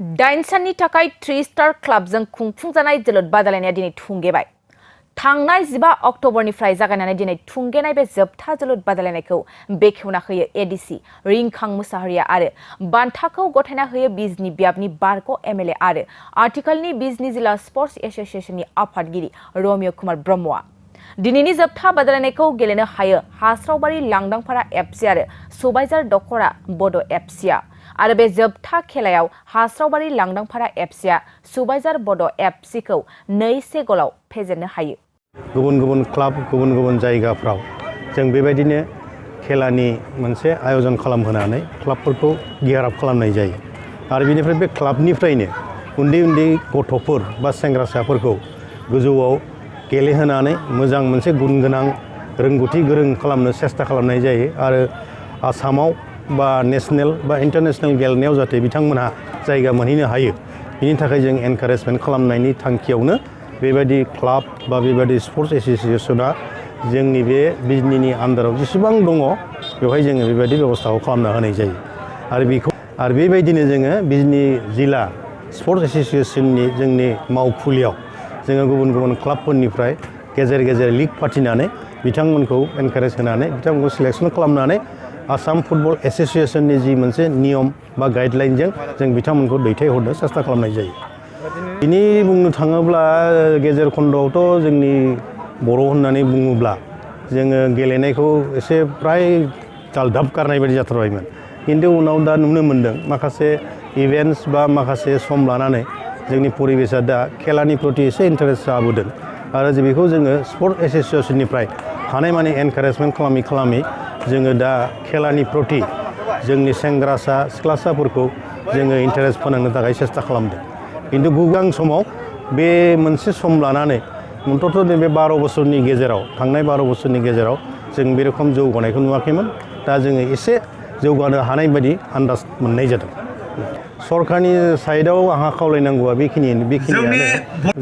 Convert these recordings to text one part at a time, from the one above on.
दाइन साननि थाखाय 3 स्टार क्लाबजों खुंफुंजानाय जोलुर बादायलायनाया दिनै थुंगेबाय। थांनाय 15 अक्ट'बरनिफ्राय जागायनानै दिनै थुंगेनाय बे जोबथा जोलुर बादायलायनायखौ बेखेवना होयो एडिसि रिंखां मुसाहारिया आरो बान्थाखौ गथायना होयो बिजनी बियाबनि बारग' एमएलए आरो आथिखालनि बिजनी जिल्ला स्पर्ट्स एसोसिएशननि आफादगिरि रमिय कुमार ब्रह्मआ। दिनैनि जोबथा बादायलायनायखौ गेलेनो हायो हास्रावबारि लांदांफारा एफसि आरो सबायझार दख'रा बड' एफसिआ। आरो बे जोबथा खेलायाव हास्रावबारि लांदांफारा एफसिआ सबायझार बड' एफसिखौ 2-1 गलाव फेजेननो हायो। गुबुन गुबुन क्लाब गुबुन गुबुन जायगाफ्राव जों बेबायदिनो खेलानि मोनसे आयोजन खालामहोनानै क्लाबफोरखौ गियार आप खालामनाय जायो आरो बेनिफ्राय बे क्लाबनिफ्रायनो उन्दै उन्दै गथ'फोर बा सेंग्रासाफोरखौ गोजौआव गेलेहोनानै मोजां मोनसे गुन गोनां रोंगौथि गोरों खालामनो सेस्था खालामनाय जायो आरो आसामाव बा नेशनेल बा इन्टारनेशनेल गेलेनायाव जाहाथे बिथांमोनहा जायगा मोनहैनो हायो बिनि थाखाय जों एनकारेजमेन्ट खालामनायनि थांखियावनो बेबायदि क्लाब बा बेबायदि स्पर्ट्स एसोसिएशना जोंनि बे बिजनीनि आन्दाराव जेसेबां दङ बेवहाय जोङो बेबायदि बेबस्थाखौ खालामना होनाय जायो आरो बेबायदिनो जोङो बिजनी जिल्ला स्पर्ट्स एसोसिएशननि जोंनि मावखुलियाव जोङो गुबुन गुबुन क्लाबफोरनिफ्राय गेजेर गेजेर लिग फाथिनानै बिथांमोनखौ एनकारेज होनानै बिथांमोनखौ सिलेक्सन खालामनानै आसाम फुटबल एसोसिएशननि जि मोनसे नियम बा गाइडलाइनजों जों बिथांमोनखौ दैथायहरनो सेस्था खालामनाय जायो। बिनि बुंनो थाङोब्ला गेजेर खन्दआवथ' जोंनि बर' होननानै बुङोब्ला जोङो गेलेनायखौ एसे फ्राय दालदाब गारनाय बायदि जाथारबायमोन। खिन्थु उनाव दा नुनो मोन्दों माखासे इभेन्ट्स बा माखासे सम लानानै जोंनि परिबेसा दा खेलानि प्रति एसे इन्टारेस्ट जाबोदों आरो बेखौ जोङो स्पर्ट एसोसिएशननिफ्राय हानायमानि एनकारेजमेन्ट खालामै जोङो दा खेलानि प्रति जोंनि सेंग्रासा सिख्लासाफोरखौ जोङो इन्टारेस्ट फोनांनो थाखाय सेस्था खालामदों। खिन्थु गोबां समाव बे मोनसे सम लानानै अन्तत' नैबे 12 बोसोरनि गेजेराव थांनाय 12 बोसोरनि गेजेराव जों बे रोखोम जौगानायखौ नुवाखैमोन। दा जोङो एसे जौगानो हानाय बायदि आन्दाज मोननाय जादों। सरकारनि साइडआव आंहा खावलायनांगौआ बेखिनियानो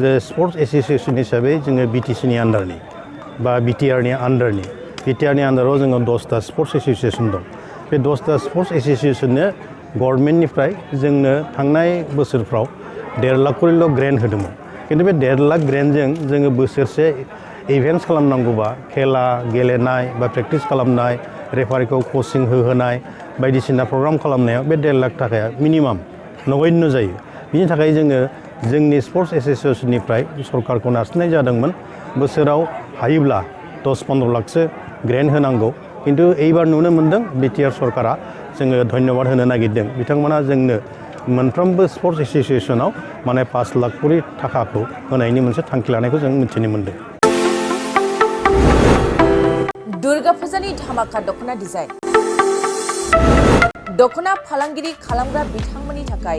जे स्पर्ट्स एसोसिएशन हिसाबै जोङो बिटिसिनि आन्दारनि बा बिटिआरनि आन्दाराव जोङो 10टा स्पर्ट्स एसोसिएशन दं। बे 10टा स्पर्ट्स एसोसिएशननो गभर्नमेन्टनिफ्राय जोंनो थांनाय बोसोरफ्राव 1.5 लाख करिल' ग्रेन्ट होदोंमोन। खिन्थु बे 1.5 लाख ग्रेन्टजों जोङो बोसोरसे इभेन्ट्स खालामनांगौबा खेला गेलेनाय बा प्रेक्टिस खालामनाय रेफारिखौ कचिं होहोनाय बायदिसिना प्रग्राम खालामनायाव बे 1.5 लाख थाखाया मिनिमाम नगण्य जायो। बिनि थाखाय जोङो जोंनि स्पर्ट्स एसोसिएशननिफ्राय सरकारखौ नारसिननाय जादोंमोन बोसोराव हायोब्ला 10-15 लाखसो ग्रेन्ट होनांगौ। खिन्थु एबार नुनो मोन्दों बिटिआर सरकारा जोङो धन्यबाद होनो नागिरदों बिथांमोना जोंनो मोनफ्रोमबो स्पर्ट्स एसोसिएशनाव 5 लाख करि थाखाखौ होनायनि मोनसे थांखि लानायखौ जों मिथिनो मोन्दों। दुर्गा फुजानि धामाका दख'ना डिजाइन दख'ना फालांगिरि खालामग्रा बिथांमोननि थाखाय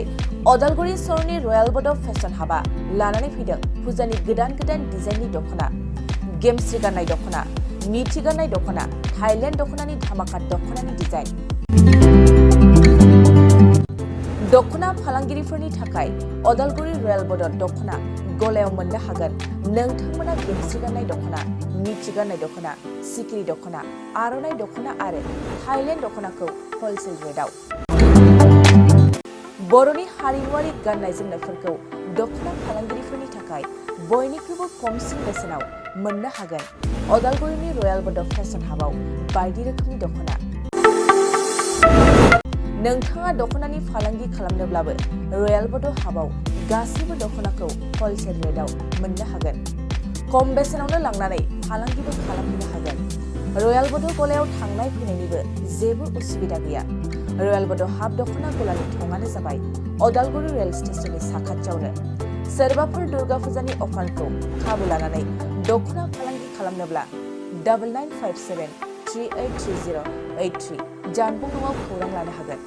अदालगुरि सहरनि रयेल बड' फेशन हाबा लानानै फैदों फुजानि गोदान डिजाइननि दख'ना, गेमस्रि गाननाय दख'ना, मिथि गाननाय दख'ना, थाइलेण्ड दख'नानि धामाका दख'नानि डिजाइन। दख'ना फालांगिरिफोरनि थाखाय अदालगुरि रयेल बड' दख'ना गलायाव मोननो हागोन नोंथांमोना गेमस्रि गाननाय दख'ना, मिथि गाननाय दख'ना, सिखिरि दख'ना, आर'नाइ दख'ना आरो थाइलेण्ड दख'नाखौ हलसेल रेटआव। बर'नि हारिमुआरि गाननाय जोमनायफोरखौ दख'ना फालांगिरिफोरनि थाखाय बयनिख्रुइबो खमसिन बेसेनाव मोननो हागोन अदालगुरिनि रयेल बड' फेशन हाबाव बायदि रोखोमनि दख'ना। नोंथाङा दख'नानि फालांगि खालामनोब्लाबो रयेल बड' हाबाव गासैबो दख'नाखौ हलसेल रेटआव मोननो हागोन। खम बेसेनावनो लांनानै फालांगिबो खालामनो हागोन। रयेल बड' गलायाव थांनाय फैनायनिबो जेबो उसुबिदा गैया। रयेल बड' हाब दख'ना गलानि थंआनो जाबाय अदालगुरि रेल स्टेशननि साखाथियावनो। सोरबाफोर दुर्गा फुजानि अफारखौ खाबु लानानै दख'ना फालांगि खालामनोब्ला 9957383083 जानबुं नङाव खौरां लानो हागोन।